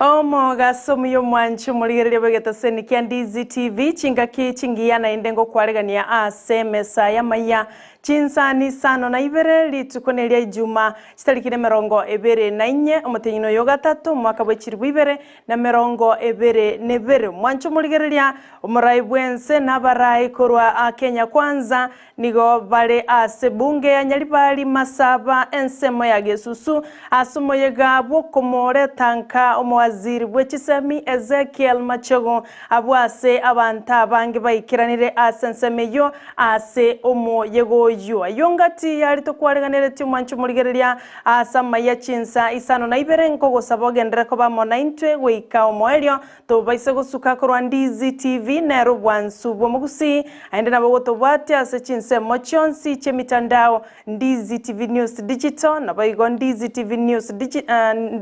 Omogaso omuya omwanchi omorigereria bw'egetaseni kia Ndizi TV, chingaki chingiya naende ngokwaregania ase emesa y'amaiya chinsani isano na ibere, rituko neria Ijuma, chitariki nemerongo ebere na inye, omotenyi oyo ogatato, omwaka bwe chilifu ibere na 22. Mwanche omorigereria, omorai bw'ense na abarai korwa Kenya Kwanza nigo bare ase bunge ya Nyaribari Masaba ensemo ya Gesusu ase omoyega bw'okomoreta nka omowaziri bwe chisemi Ezekiel Machogu abwo ase abanto abange baikeranire ase ensemo eyio ase omoyega oyio. Ayio ngati yari tokwareganeretie omwanche omorigereria Ase amaiya chinsa isano na ibere nkogosaba ogenderere koba amo naintwe goika omoerio, tobaise gosuka korwa Ndizi TV nere obwansu bw'omogusii, aende nabo gotobwatia ase chinsemo chionsi chi'emitandao Ndizi TV News Digital, naboigo Ndizi TV News Digi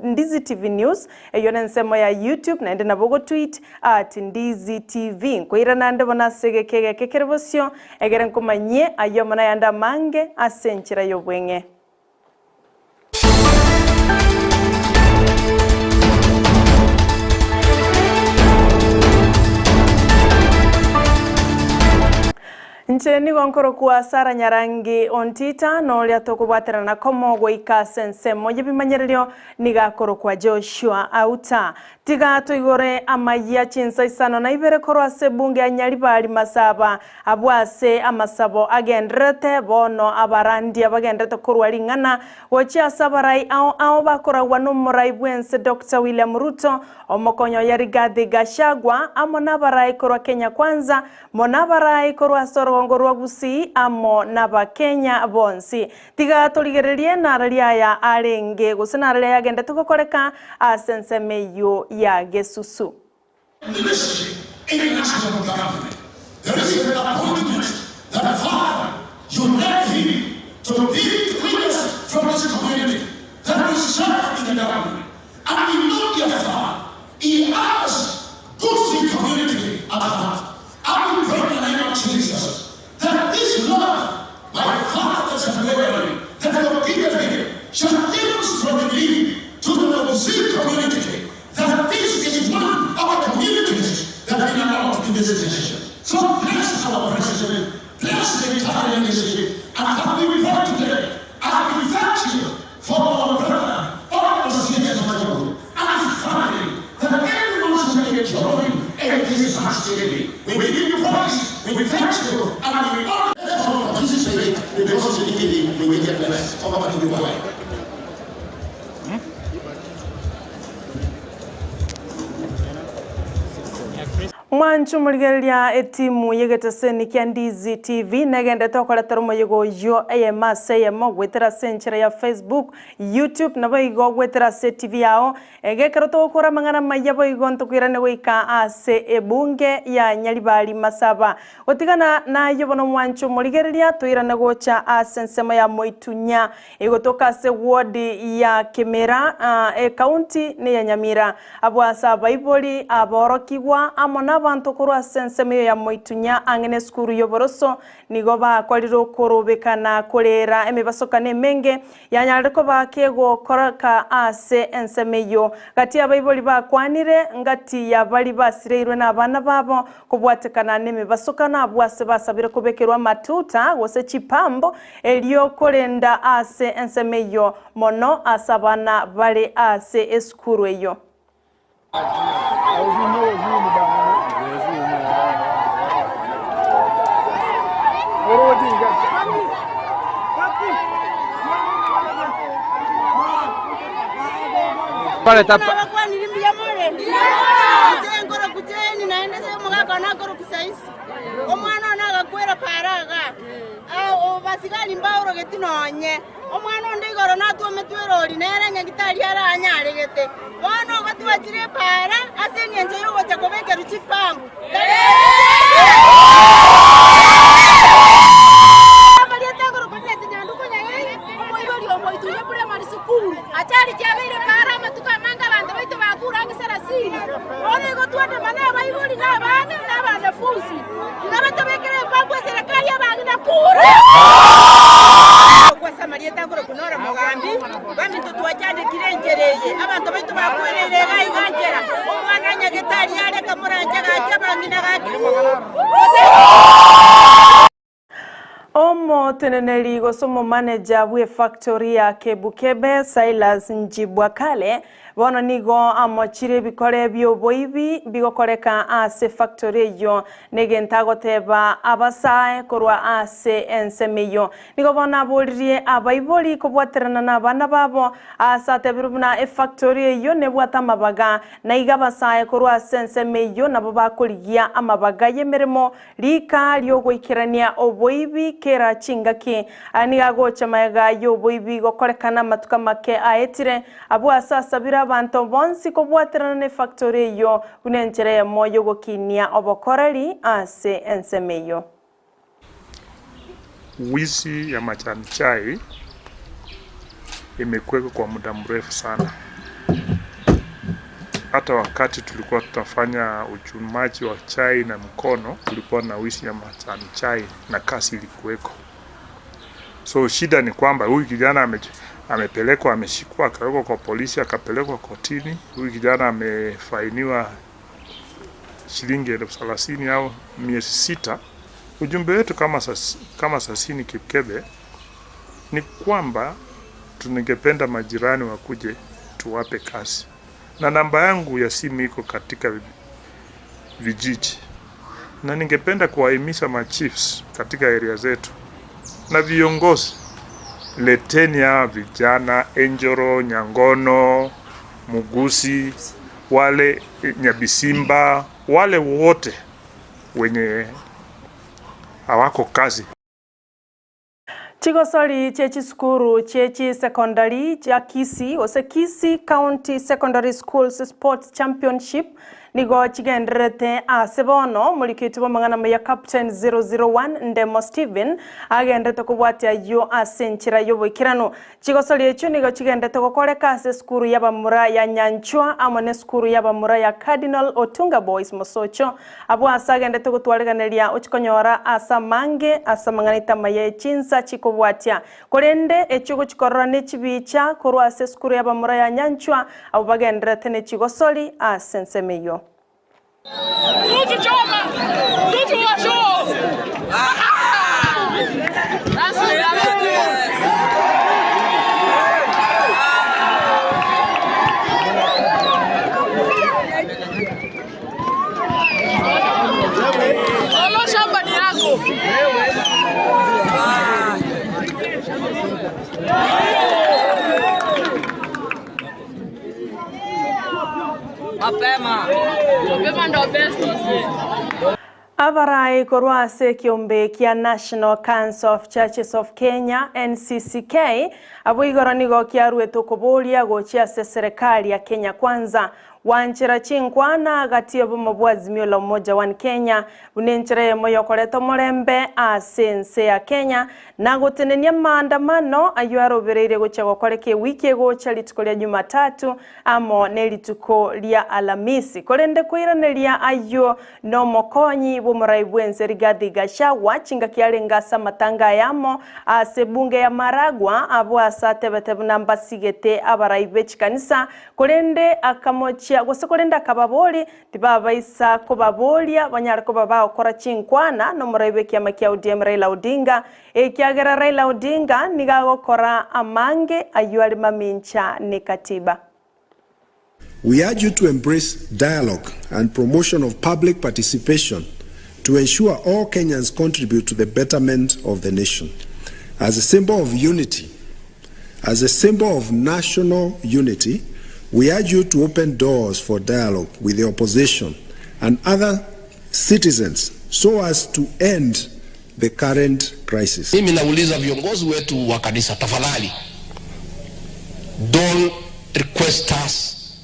Ndizi TV News, eyio nensemo ya YouTube, naende nabo ogotweet at Ndizi TV. Nkoirana nde bono ase egeka egeke kere bosio, egere nkomanyie ayio amo nayande amange ase enchera y'obweng'e. Inche nigo nkorokwa Sarah Nyarangi Ontita, na oria tokobwaterana komo goika ase ensemo y'ebimanyererio nigo akorokwa Joshua Auta. Tiga toigore amayia chinsa isano na ibere korwa ase ebunge ya Nyaribari Masaba, Abwo ase amasabo agendererete, bono abarandia bagendererete korwa ring'ana gochia ase abarai ao ao bakoragwa nomorai bw'ense Doctor William Ruto, omokonyi oye Rigathi Gachagua, amo nabarai korwa Kenya Kwanza, mo nabarai korwa ase orogongo rwa Gusii amo nabakenya bonsi. Tiga torigererie nararia aya arenge gose nararia ayagendete gokoreka ase ensemo eyio ya Gesusu. Ministry in the national government. There is an appointment that Father, you led him to be leaders from this community that will serve in the government. And we know, dear Father, he has good community at heart. And we pray in the name of Jesus that this love, my Father that's glory, that you have given him, shall demonstrate to the Muslim community that this is one of our communities that belong in this nation. So bless our president, bless the entire leadership, and as we pray today, I we thank you for our brother, all the CS and his family, that everyone should be enjoying in this thanksgiving. We give you praise, we thank you, and we honor all participate because in giving we will get blessed. Over to you, choir. Mwanche omorigereria etimu y'egeteseni kia Ndizi TV negenderete okoretera omoyega oyio eyemo ase eyemo goetera ase enchera ya Facebook, YouTube naboigo goetera ase etibi yao. Egekero togokora amang'ana amaya boigo ntokoirane goika ase ebunge ya Nyaribari Masaba. Gotigana nayio bono mwanche omorigereria toirane gocha ase ensemo ya Moitunya Egotoka ase ward ya Kimera, ecounty neya Nyamira. Abwo ase abaibori, aborokigwa, amo nabanto korwa ase ensemo eyo ya Moitunya ang'e nesukuru y'oboroso nigo bakorire okorobekana korera emebasokano emenge yanyarire koba kegokoreka ase ensemo eyio. Gati abaibori bakwanire ngati ya baria basireirwe nabana babo kobwatekana nemebasokano abwo ase basabire kobekerwa amatuta gose chipambo Erio korenda ase ensemo eyio, mono ase abana bare ase esukuru eyio. Nabakwanire mbuya more? Inche nkoroku Jane, naende omogaka one akoroku Saisi. Omwana one agakwera para iga. Abasigari mbaorogeti nonye omwana onde igoro natwometwe erori, nere ng'aki tari aranyaregete. Bono igo twachire epaara ase engencho y'ogocha kobekerwa chipambu. Amarieta akorokwa Juliet Nyanduko Nyayayi, omoibori o Moitunya Primary School. Achari chiabeire epaara amatuko amange abanto baito bakure ang'e sarasini. Bono igo twandamana abaibori na abana na abanafunsi. Tiga batobekere epambu eserekari abang'ina kure. Amarieta akorokwa Nora Mogambi, baminto twachandekire enchera eye, abanto baito bakwereire iga iga nchera, omwana nyagetari are kamoranche gaki abang'ina gaki uu. Omoteneneri gose omomaneja bw'efactory ya Kebukebe, Silas Njibwakale, bono nigo amochire ebikore bi'oboibi bigokoreka ase efactory eyio negento agoteba abasae korwa ase ensemo eyio. Nigo bono aboririe abaibori kobwaterana nabana babo ase atebirwe buna efactory eyio nebwate amabaga, na iga abasae korwa ase ensemo eyio nabo bakorigia amabaga y'emeremo Riika ri'ogoikerania oboibi kera chingaki. Aya nigo agocha magega y'oboibi gokorekana amatuko amake aetire, abwo ase asabire abanto bonsi kobwaterana nefactori eyio buna enchera eyemo y'ogokinia obokoreri ase ensemo eyio. Wizi ya majani chai imekuweko kwa muda mrefu sana. Hata wakati tulikuwa tunafanya uchumaji wa chai na mkono, kulikuwa na wizi ya majani chai na kazi ilikuweko. So shida ni kwamba huyu kijana ame, amepelekwa ameshikwa akawekwa kwa polisi akapelekwa kotini. Huyu kijana amefainiwa shilingi 30,000 au miezi 6. Ujumbe wetu kama Sasini Kipkebe ni kwamba tungependa majirani wakuje tuwape kazi, na namba yangu ya simu iko katika vijiji, na ningependa kuwahimiza machiefs katika area zetu na viongozi, leteni hawa vijana Enjoro, Nyangono, Mugusi, wale Nyabisimba, wale wote wenye hawako kazi. Chigosori chie chisukuru chie chisecondary chia Kisii gose Kisii County Secondary Schools Sports Championship nigo chigendererete ase bono omorikiti bw'amang'ana amaya Captain 001 Ndemo Stephen agenderete kobwatia ayio ase enchera y'oboikeranu. Chigosori echio nigo chigenderete gokoreka ase esukuru y'abamura ya Nyanchwa amo nesukuru y'abamura ya Cardinal Otunga Boys Mosocho. Abwo aase agendete gotwariganeria ochikonyora aase amange ase amang'ana aito amaya e chinsa chikobwatia. Korende echio gochikorora ne chibicha korwa ase esukuru y'abamura ya Nyanchwa, abwo bagendererete ne chigosori ase ensemo eyio. Abarai korwa ase ekeombe kia National Council of Churches of Kenya, NCCK, abwo igoro nigo kiaruete okoboria gochia ase eserekari ya Kenya Kwanza Gwanchera chinkwana gati y'obomo bwa Azimio la Umoja One Kenya buna enchera eyemo y'okoreta omorembe ase ense ya Kenya na gotenenia amaandamano ayio arobereire gochia gokoreka ewiki egocha rituko ria Jumatatu amo nerituko ria Alamisi. Korende koiraneria ayio nomokonyi bw'omorai bw'ense Rigathi Gachagua chingaki arenge ase amatanga ayamo ase ebunge ya Maragua abwo ase atebete buna mbasigete abarai be chikanisa Korende akamochia, gose korende akababoria, tibabaisa kobaboria banyare koba bagokora chinkwana nomorai bw'ekiama kia ODM Raila Odinga, ekiagera Raila Odinga nigo agokora amange ayio are mamincha nekatiba. We urge you to embrace dialogue and promotion of public participation to ensure all Kenyans contribute to the betterment of the nation. As a symbol of unity, As a symbol of national unity, we urge you to open doors for dialogue with the opposition and other citizens so as to end the current crisis. Mimi nauliza viongozi wetu wa kanisa, tafadhali don't request us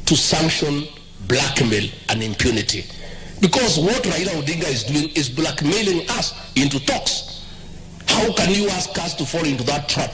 to sanction blackmail and impunity because what Raila Odinga is doing is blackmailing us into talks. How can you ask us to fall into that trap?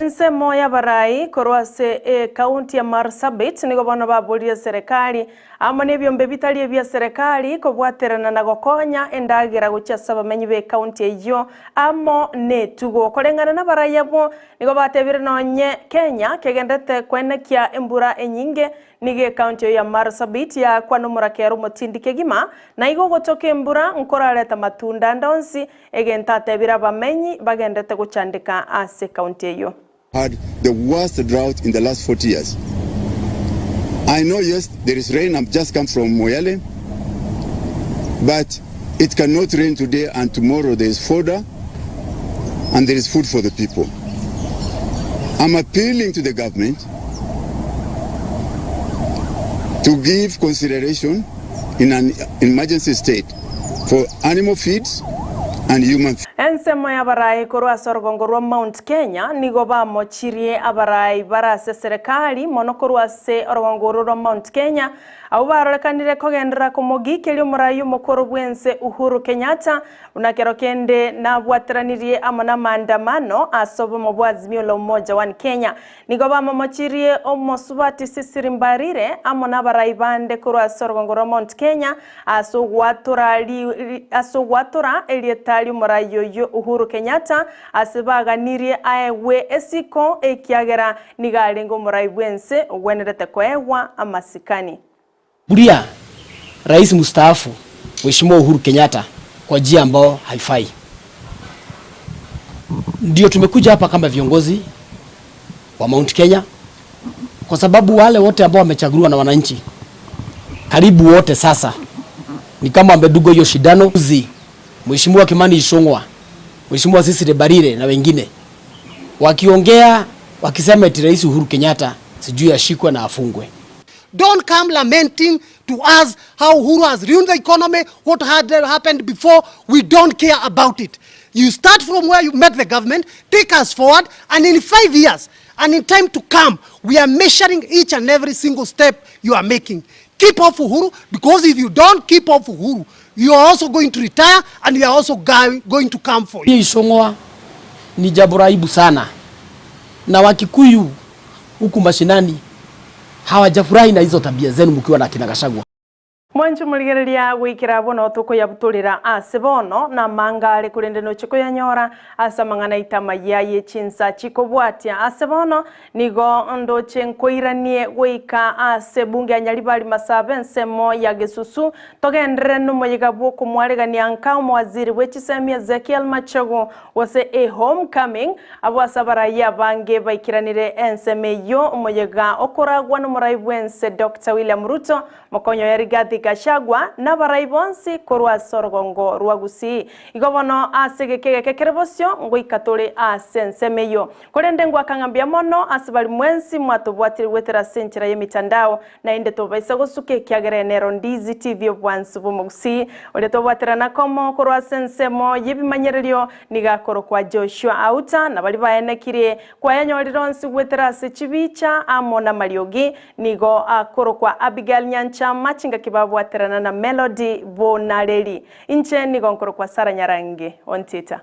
Ensemo y'abarai korwa ase ekaunti ya Marsabit nigo bono baborire eserekari amo nebiombe bitari ebia serekari kobwaterana na gokonya endagera gochia ase abamenyi b'ekaunti eyio amo netugo. Koreng'ana nabarai abwo nigo batebire nonye Kenya kegenderete koenekia embura enyinge Nigo ekaunti eyio ya Marsabit yaakwa nomorakera omotindi kegima, na igo ogotoka embura nkorareta amatunda ande onsi, egento atebire abamenyi bagenderete gochandeka ase ekaunti eyio. Had the worst drought in the last 40 years. I know yes there is rain, I've just come from Moyale, but it cannot rain today and tomorrow there is fodder and there is food for the people. I'm appealing to the government to give consideration in an emergency state for animal feeds and human feeds. Ensemo y'abarai korwa ase orogongo rwa Mount Kenya nigo bamochirie abarai bare ase serekari mono korwa ase orogongo orwo rwa Mount Kenya Abwo barorekanire kogenderera komogikeria omorai omokoro bw'ense Uhuru Kenyatta, buna kero kende nabwateranirie amo namaandamano ase obomo bwa Azimio la Umoja One Kenya. Nigo bamomochirie omosubati Cecily Mbarire amo nabarai bande korwa ase orogongo rwa Mount Kenya ase ogwatora ase ogwatora erieta ri'omorai oyio Uhuru Kenyatta ase baganirie aegwe esiko ekiagera Nigo arenge omorai bw'ense ogwenerete koegwa amasikani. Buria Rais Mustaafu Mheshimiwa Uhuru Kenyatta kwa njia ambao haifai. Ndio tumekuja hapa kama viongozi wa Mount Kenya kwa sababu wale wote ambao wamechaguliwa na wananchi karibu wote sasa ni kama wamedungwa hiyo shindano. Mheshimiwa Kimani Ichung'wa, Mheshimiwa Cecily Mbarire na wengine wakiongea wakisema eti Rais Uhuru Kenyatta sijui ashikwe na afungwe. Don't come lamenting to us how Uhuru has ruined the economy, what had happened before. We don't care about it. You start from where you met the government, take us forward, and in 5 years and in time to come, we are measuring each and every single step you are making. Keep off Uhuru, because if you don't keep off Uhuru, you are also going to retire and we are also going to come for you. Ichung'wa ni jambo la aibu sana, na Wakikuyu huku mashinani hawajafurahi na hizo tabia zenu mkiwa na kina Gachagua. Mwanche omorigereria goikera bono tokoyabutorera ase bono, na amanga are korende noche koyanyora ase amang'ana aito amayia ye chinsa chikobwatia. Ase bono nigo ndoche nkoiranie goika ase ebunge ya Nyaribari Masaaba ensemo ya Gesusu, togenderere nomoyega bw'okomwaregania nka omowaziri bwe chisemi Ezekiel Machogu gose a homecoming abwo ase abarai abange baikeranire ensemo eyio omoyega okoragwa nomorai bwense Doctor William Ruto Mokonyo ya Rigathi Gachagua nabarai bonsi korwa ase orogongo rwa Gusii. Igo bono ase egeka egeke kere bosio ngoika tore ase ensemo eyio. Korende ngoaka ng'a mbuya mono ase baria mwensi mwatobwatire goetera ase enchera y'emitandao, naende tobaisa gosuka ekiagera nero Ndizi TV obwansu bw'omogusii oria tobwaterana komo korwa ase ensemo y'ebimanyererio nigo akorokwa Joshua Auta na baria baenekirie kwayanyorire onsi goetera ase chibicha amo namariogi Nigo akorokwa Abigail Nyanchama chingaki babwaterana na Melody Bonareri. Inche nigo nkorokwa Sarah Nyarangi Ontita.